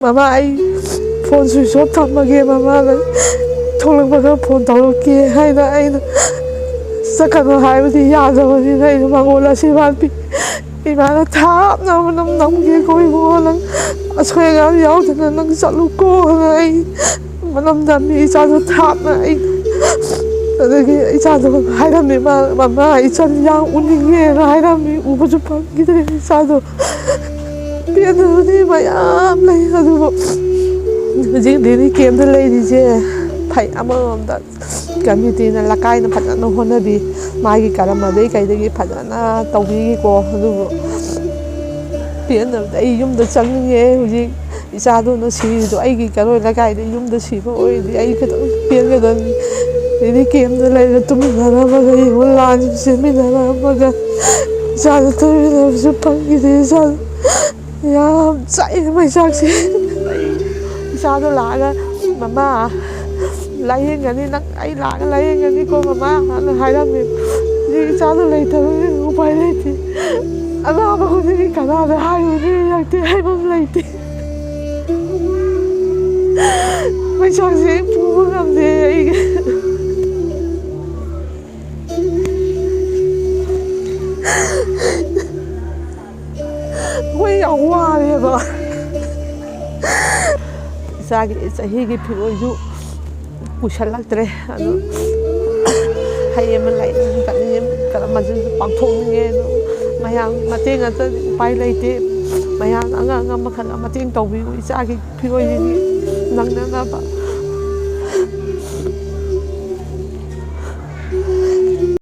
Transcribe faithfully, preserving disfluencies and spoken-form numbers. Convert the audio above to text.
"ꯃꯃꯥ, ꯑꯩ phone switch of ꯊꯝꯃꯒꯦ, ꯃꯃꯥꯅ ꯊꯣꯛꯂꯛꯄꯒ ꯐꯣꯟ ꯇꯧꯔꯛꯀꯦ" ꯍꯥꯏꯅ ꯑꯩꯅ ꯆꯠꯀꯅꯨ ꯍꯥꯏꯕꯗꯤ ꯌꯥꯗꯕꯅꯤꯅ ꯑꯩꯅ ꯃꯉꯣꯟꯗ ꯑꯁꯤꯔꯕꯥꯟ ꯄꯤ꯫ "ꯏꯃꯥꯅ ꯊꯥꯞꯅ ꯃꯅꯝ ꯅꯝꯒꯦꯀꯣ ꯏꯕꯨꯡꯉꯣ, ꯅꯪ ꯑꯁꯣꯏ ꯑꯉꯥꯝ ꯌꯥꯎꯗꯅ ꯅꯪ ꯆꯠꯂꯨꯀꯣꯅ" ꯑꯩ ꯃꯅꯝ ꯅꯝꯃꯤ꯫ ꯏꯆꯥꯗꯣ ꯊꯥꯞꯅ ꯑꯩ ꯑꯗꯒꯤ ꯏꯆꯥꯗꯣ ꯍꯥꯏꯔꯝꯃꯤ, "ꯃꯥ, ꯃꯃꯥ, ꯏꯆꯟ ꯌꯥꯝ ꯎꯅꯤꯡꯉꯦꯅ" ꯍꯥꯏꯔꯝꯃꯤ꯫ ꯎꯕꯁꯨ ꯐꯪꯈꯤꯗ꯭ꯔꯦ ꯏꯆꯥꯗꯣ꯫ ꯄꯦꯟꯗꯕꯗꯤ ꯃꯌꯥꯝ ꯂꯩ, ꯑꯗꯨꯕꯨ ꯍꯧꯖꯤꯛ ꯔꯤꯂꯤꯐ ꯀꯦꯝꯗ ꯂꯩꯔꯤꯁꯦ ꯐꯩ꯫ ꯑꯃꯔꯣꯝꯗ ꯀꯝꯃꯤꯇꯤꯅ, ꯂꯩꯀꯥꯏꯅ ꯐꯖꯅ ꯍꯣꯠꯅꯕꯤ, ꯃꯥꯒꯤ ꯀꯔꯃꯗꯒꯤ ꯀꯩꯗꯒꯤ ꯐꯖꯅ ꯇꯧꯕꯤꯔꯤꯀꯣ꯫ ꯑꯗꯨꯕꯨ ꯄꯦꯟꯗꯕꯗ ꯑꯩ ꯌꯨꯝꯗ ꯆꯪꯅꯤꯡꯉꯦ꯫ ꯍꯧꯖꯤꯛ ꯏꯆꯥꯗꯨꯅ ꯁꯤꯔꯤꯗꯣ ꯑꯩꯒꯤ ꯀꯩꯔꯣꯏ ꯂꯩꯀꯥꯏꯗ ꯌꯨꯝꯗ ꯁꯤꯕ ꯑꯣꯏꯔꯗꯤ ꯑꯩ ꯈꯤꯇꯪ ꯄꯦꯟꯒꯗꯕꯅꯤ꯫ ꯔꯤꯂꯤꯐ ꯀꯦꯝꯗ ꯂꯩꯔ ꯇꯨꯃꯤꯟꯅꯔꯝꯃꯒ, ꯌꯦꯡꯉꯣ, ꯂꯥꯟꯁꯨ ꯆꯦꯟꯃꯤꯟꯅꯔꯝꯃꯒ ꯏꯆꯥꯗꯣ ꯇꯨꯃꯤꯟꯅꯕꯁꯨ ꯐꯪꯈꯤꯗꯦ꯫ ꯏꯆꯥꯗꯣ ꯌꯥꯝ ꯆꯥꯛꯑꯦ ꯃꯩꯆꯥꯛꯁꯦ꯫ ꯑꯩ ꯏꯆꯥꯗꯣ ꯂꯥꯛꯑꯒ, "ꯃꯃꯥ, ꯂꯥꯏꯌꯦꯡꯒꯅꯤ ꯅꯪ, ꯑꯩ ꯂꯥꯛꯑꯒ ꯂꯥꯏꯌꯦꯡꯒꯅꯤꯀꯣ ꯃꯃꯥ" ꯍꯥꯏꯅ ꯍꯥꯏꯔꯝꯃꯦ꯫ ꯍꯧꯖꯤꯛ ꯏꯆꯥꯗꯣ ꯂꯩꯇꯕꯅꯤꯅ ꯎꯄꯥꯏ ꯂꯩꯇꯦ꯫ ꯑꯅꯥꯕ ꯈꯨꯗꯤꯡꯒꯤ ꯀꯅꯥꯗ ꯍꯥꯏꯔꯨꯅꯤ? ꯂꯩꯇꯦ, ꯍꯥꯏꯐꯝ ꯂꯩꯇꯦ꯫ ꯃꯩꯆꯥꯛꯁꯦ ꯑꯩ ꯄꯨꯕ ꯉꯝꯗꯦ ꯑꯩꯒꯤ꯫ ꯑꯩꯈꯣꯏ ꯌꯥꯝ ꯋꯥꯔꯦꯕ꯫ ꯏꯆꯥꯒꯤ ꯆꯍꯤꯒꯤ ꯐꯤꯔꯣꯜꯁꯨ ꯄꯨꯁꯜꯂꯛꯇ꯭ꯔꯦ꯫ ꯑꯗꯣ ꯍꯩ ꯑꯃ ꯂꯩꯅꯤꯡ ꯆꯠꯅꯤꯡꯉꯦ, ꯀꯔꯝꯕꯁꯨ ꯄꯥꯡꯊꯣꯛꯅꯤꯡꯉꯦ꯫ ꯑꯗꯣ ꯃꯌꯥꯝ ꯃꯇꯦꯡ ꯑꯝꯇ ꯎꯄꯥꯏ ꯂꯩꯇꯦ꯫ ꯃꯌꯥꯝ ꯑꯉꯝ ꯑꯉꯝꯕ ꯈꯔ ꯃꯇꯦꯡ ꯇꯧꯕꯤꯌꯨ꯫ ꯏꯆꯥꯒꯤ ꯐꯤꯔꯣꯜꯁꯤꯗꯤ ꯅꯪꯅꯅꯕ꯫